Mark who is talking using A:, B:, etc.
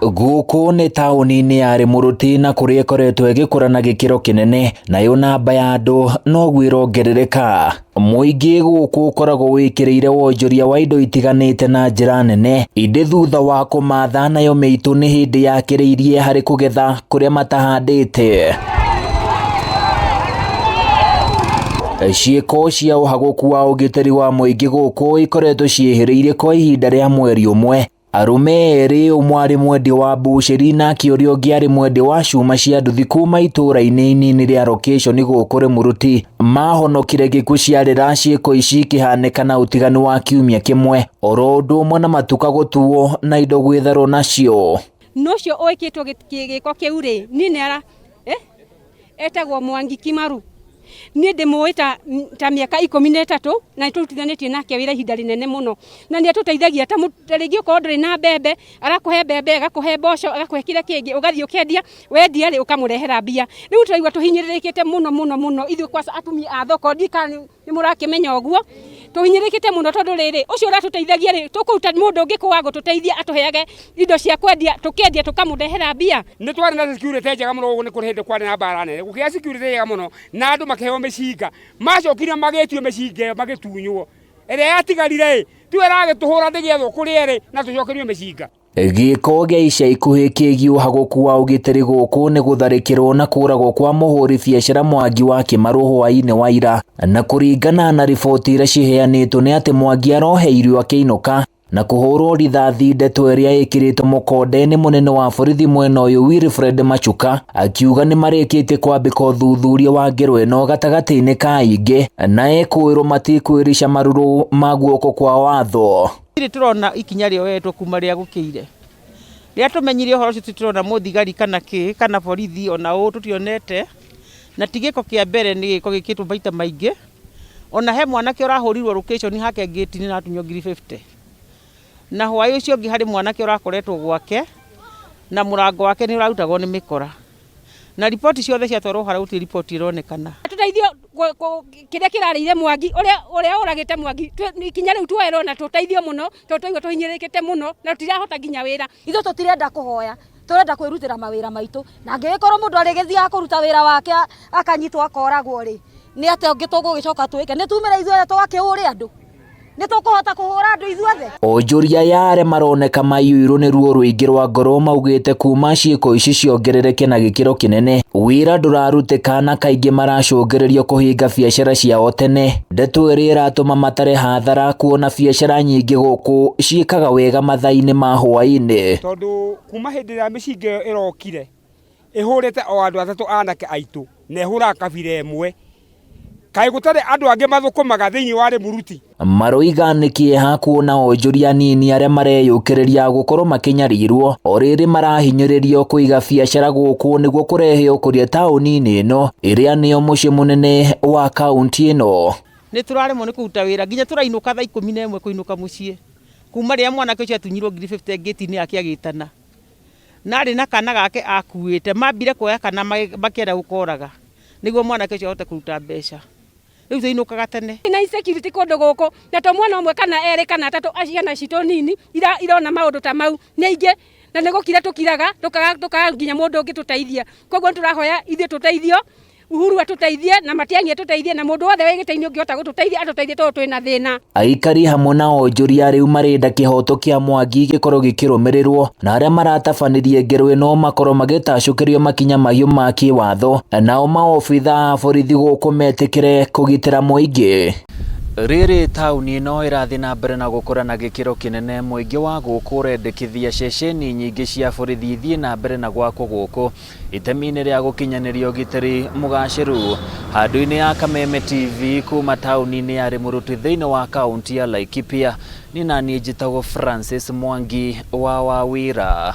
A: Gũkũ nĩ taũni-inĩ ya Rĩmũrũti na kũrĩa ĩkoretwo ĩgĩkũra na gĩkĩro kĩnene, nayo namba ya andũ noguo ĩrongerereka. Mũingĩ gũkũ ũkoragwo wĩkĩrĩire wonjoria wa indo itiganĩte na njĩra nene, ĩndĩ thutha wa kũmatha nayo mĩitũ nĩ hĩndĩ yakĩrĩirie harĩ kũgetha kũrĩa matahandĩte. Ciĩko cia ũhagũku wa ũgitĩri wa mũingĩ gũkũ ikoretwo ciĩhĩrĩirie kwa ihinda rĩa mweri ũmwe. Arũme erĩ, ũmwe arĩ mwendia wa mbucĩri nake ũrĩa ũngĩ arĩ mwendia wa cuma cia nduthi kuma itũũra-inĩ inini rĩa location gũkũ Rĩmũrũti, mahonokire gĩkuũ ciarĩra ciĩko ici ikĩhanĩka na ũtiganu wa kiumia kĩmwe, oro ũndũ ũmwe na matuka gũtuo na indo gwĩtharwo nacio.
B: No ũcio wĩkĩtwo gĩko kĩu rĩ, niĩ nĩ ara etagwo Mwangi Kimaru. Niĩ ndĩmũĩ ta mĩaka 13 na nĩ tũrutithanĩtie nake wĩra ihinda rĩnene mũno, na nĩ atũteithagia ta rĩngĩ okorwo ndũrĩ na mbembe, arakũhe mbembe, agakũhe mboco, agakũhe kĩrĩa kĩngĩ, ũgathiĩ ũkendia, wendia rĩ, ũkamũrehera mbia. Rĩu tũraigua tũhinyĩrĩrĩkĩte mũno mũno mũno ithuĩ kwanza atumia a thoko, ndiũĩ kana nĩ mũrakĩmenya ũguo, tũhinyĩrĩrĩkĩte mũno tondũ rĩrĩ, ũcio ũratũteithagia rĩ, tũkũruta mũndũ ũngĩ kũ wa gũtũteithia atũheage indo cia kwendia, tũkendia tũkamũrehera mbia.
C: Nĩ twarĩ na security njega mũno gũkũ, nĩ kũrĩ hĩndĩ kwarĩ na mbara nene, gũkĩgĩa security njega mũno na andũ makĩheo mĩcinga, macokire magĩtio mĩcinga ĩyo magĩtunywo, ĩrĩa yatigarire ĩ, tiyo ĩragĩtũhũra ndĩgĩethwo kũrĩa ĩrĩ na tũcokerio mĩcinga.
A: Gĩko gĩa ica ikuhĩ kĩgiĩ ũhagũku wa ũgitĩri gũkũ nĩ gũtharĩkĩrwo na kũragwo kwa mũhũri biacara Mwangi wa Kĩmarũ hwaĩ-inĩ wa ira, na kũringana na riboti iria ciheanĩtwo nĩ atĩ Mwangi aroheirio akĩinũka na kũhũrwo rithathi, ndeto ĩrĩa ĩkĩrĩtwo mũkonde nĩ mũnene wa borithi mwena ũyũ Wilfred Machuka, akiuga nĩ marĩkĩtie kwambĩka ũthuthuria wa ngero ĩno gatagatĩ-inĩ ka aingĩ na ekũĩrwo matikwĩrica marũrũ ma guoko kwa watho.
D: Gũtirĩ tũrona ikinya rĩoetwo kuma rĩa gũkĩire. Rĩrĩa tũmenyire ũhoro ũcio tũtirona mũthigari kana kĩ kana borithi ona ũũ tũtionete, na ti gĩko kĩa mbere nĩ gĩko gĩkĩtwo maita maingĩ. Ona he mwanake ũrahũrirwo location hake ngĩti-inĩ na atunywo ngiri 50. Na hwaĩ ũcio ũngĩ harĩ mwanake ũrakoretwo gwake na mũrango wake nĩ ũrarutagwo nĩ mĩkora. Na riboti ciothe ciatwarwo harĩa gũtirĩ riboti ĩronekana.
B: Tũteithio kĩrĩa kĩrarĩire Mwangi, ũrĩa ũragĩte Mwangi, ikinya rĩu tuoerwo na tũteithio mũno, tondũ twaigua tũhinyĩrĩrĩkĩte mũno na tũtirahota nginya wĩra.
E: Ithuĩ tũtirenda kũhoya, tũrenda kwĩrutĩra mawĩra maitũ, na angĩgĩkorwo mũndũ arĩgĩthiaga kũruta wĩra wake akanyitwo akoragwo rĩ, nĩ atĩa ũngĩ tũgũgĩcoka twĩke? Nĩ tumĩre ithuothe tũgakĩhũre andũ? Nĩ tũkũhota kũhũra andũ ithuothe?
A: Onjoria ya arĩa maroneka maiyũirwo nĩ ruo rũingĩ rwa ngoro maugĩte kuma ciĩko ici ciongerereke na gĩkĩro kĩnene, wĩra ndũrarutĩka na kaingĩ maracũngĩrĩrio kũhinga biacara ciao tene. Ndeto ĩrĩa ĩratũma matare hathara kuona biacara nyingĩ gũkũ ciĩkaga wega mathaa-inĩ ma hwaĩ-inĩ.
C: Tondũ kuma hĩndĩ ĩrĩa mĩcinga ĩyo ĩrokire ĩhũrĩte o andũ atatũ anake aitũ na ĩhũraga kabira ĩmwe, kaĩ gũtarĩ andũ angĩ mathũkũmaga thĩinĩ wa Rĩmũruti?
A: Maroiga nĩ kĩeha kuona onjoria anini arĩa mareyũkĩrĩria gũkorwo makĩnyarirwo o rĩrĩ marahinyĩrĩrio kũiga biacara gũkũ nĩguo kũrehe ũkũria taũni-inĩ ĩno ĩrĩa nĩyo mũciĩ mũnene wa kaunti ĩno.
D: Nĩ tũraremwo nĩ kũruta wĩra nginya tũrainũka thaa 11 kũinũka mũciĩ kuma rĩrĩa mwanake ũcio atunyirwo ngiri 50 ngĩti-inĩ yake agĩtana. Na arĩ na kana gake akuĩte, mambire kuoya kana makĩenda gũkoraga nĩguo mwanake ũcio ahote kũruta mbeca. Rĩu tũinũkaga tene.
B: Na insecurity kũndũ gũkũ, na to mwana ũmwe kana erĩ kana atatũ, ciana citũ nini irona maũndũ ta mau nĩ aingĩ, na nĩ gũkira tũkiraga, tũkaga nginya mũndũ ũngĩtũteithia. Koguo nĩ tũrahoya ithuĩ tũteithio, Uhuru atũteithie na Matiang'i atũteithie na mũndũ wothe wĩ gĩtĩ-inĩ ũngĩhota gũtũteithia atũteithie tondũ twĩna thĩna.
A: Aikari hamwe na onjoria rĩu marenda kĩhoto kĩa Mwangi gĩkorwo gĩkĩrũmĩrĩrwo na arĩa maratabanirie ngero ĩno makorwo magĩtacũkĩrio makinya mahiũ ma kĩwatho, nao maobitha a borithi gũkũ metĩkĩre kũgitĩra mũingĩ. Rĩrĩ taũni ĩno ĩrathiĩ na mbere na gũkũra na gĩkĩro kĩnene, mũingĩ wa gũkũ ũrendekithia ceceni nyingĩ cia borithi ithiĩ na mbere na gwakwo gũkũ itemi-inĩ rĩa gũkinyanĩria ũgitĩri mũgacĩru. Handũ-inĩ ya Kameme TV kuma taũni-inĩ ya Rĩmũrũti thĩinĩ wa kaunti ya Laikipia, niĩ naniĩ njĩtagwo Francis Mwangi wa Wawira.